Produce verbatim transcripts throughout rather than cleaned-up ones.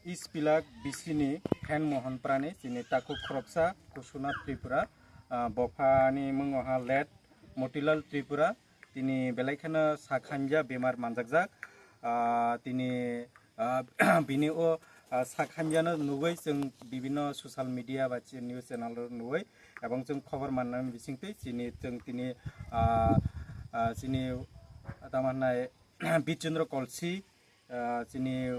East Pilak B C ni Hen Mohan Prani, chini takhuk khoroksa Kusunath Tripura, ah, bophani mwngo ha let Motilal Tripura, tini belai kheno sak hamya bemar manjakjak, ah, tini, ah, bini o, ah, sak hamyano nugwi chwng bibinno social media ba chi-, news channel o nugwi, ebong chwng khobor mannani bisingtwi chini chwng tini, ah, ah, chini tamo hwnai Bichendra Kolsi, ah, chini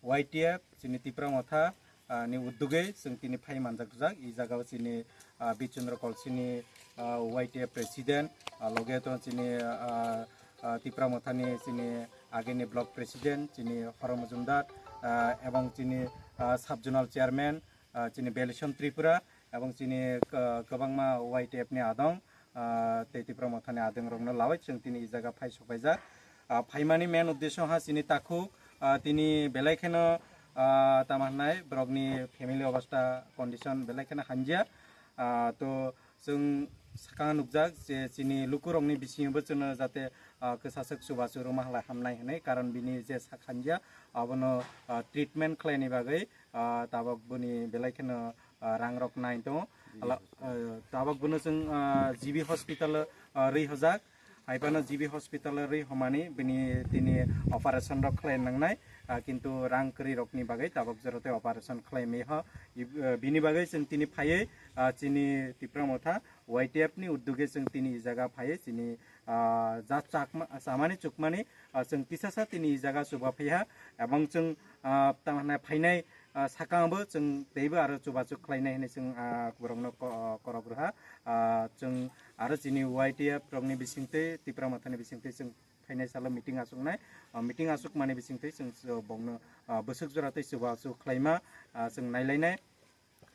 Y T F, chini Tipra Motha, ah, ni uddogwi chwng tini phai manjak rwjak. I jagao chini, ah, Bichendra Kolsini, ah, Y T F president, ah, loge to chini, ah, ah, Tipra Mothani chini agini block president, chini Horom Majumdar, ah, ebong chini, ah, sub zonal chairman, ah, chini Belishon Tripura, ebong chini, ah, kwbangma Y T F ni adong, ah, tei Tipra Mothani adongrokno lawai chwng tini i jaga phai sokpaijak. Ah, phaimani main uddesyo ha chini takhuk, ah, tini belai kheno, ah, tamo hwnai borokni family obostha condition belai kheno hamya. Ah, to chwng swkang nukjak je chini lukurokni bisingo bo chwngno jate, ah, kwchaswk chubachu rwma halai hamnai hwnwi, karon bini je sak hamya abono, ah, treatment khlaini bagwi, ah, tabok boni belai kheno, ah, rangrok nai tongo. Hala-, ah, tabok bono chwng, ah, G B hospital o, ah, rwi hojak. Hai phano G B hospital o rwi homani bini tini operation rok khlai nangnai, ah, kintu rang kwrwi rokni bagwi tabok jora tei operation khlai maiha. Ib-, ah, bini bagwi chwng tini phaiwi, ah, chini Tipra Motha Y T F ni uddogwi chwng tini i jaga phaiwi chini, ah, ja chakma, chamani chukmani, ah, chwng tisasa tini i jaga chuba phaiha, ebong chwng, ah, tamo hwnai phainai, ah, sakang bo chwng teibo aro chubachu khlainai hinwi chwng, ah, borokno ko-, korok rwha. Ah, chwng aro chini Y T F rokni bisingtwi, Tipra Mothani bisingtwi chwng phainai salo meeting achuknai. Ah, meeting achukmani bisingtwi chwng, ah, bongno, ah, bwswk jora tei chubachu khlaima, ah, chwng nailainai.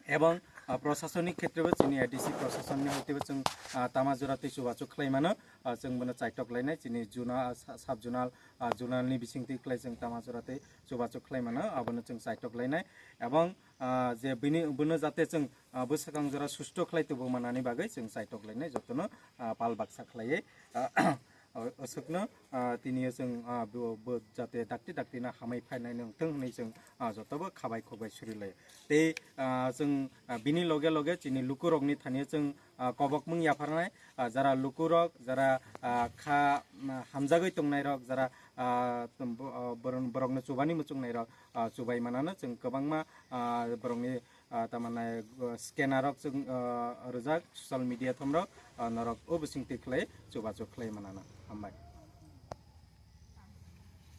Ebong, ah, prosasonik khetrebo chini A D C prosasonni hoitebo chwng, ah, tama jora tei chubachu khlaimano, ah, chwng bono chaitok lainai chini zona, ah, sa-, sub zonal, ah, zonalni bisingtwi khlai chwng tama jora tei chubachu khlaimano, abono chwng chaitok lainai. Ebong, ah, je bini, bono jate chwng, ah, bwsakang jora susto khlai tubu manani bagwi chwng chaitok lainai jotono, ah, pal baksa khlaiwi, ah, o-, oswkno, ah, tini chwng, ah, bo, bo jate dakti dakti no hamwi phainai nung thung hwnwi chwng, ah, jotobo khabai khokbai suri lai. Tei, ah, chwng, ah, bini loge loge chini lukurokni thani chwng, ah, kobokmung yapharnai, ah, jara lukurok, jara, ah, kha, ah, hamjagwi tongnairok, jara, ah, bo-, ah, boron-, borokno chubani muchungnairok, ah, chubai manano chwng kwbangma, ah, borokni, ah, tamani, ah, scanner rok chwng, ah, rwjak social media thomrok, ah, norok o bisingtwi khlai chubachu khlai manano. Hambai.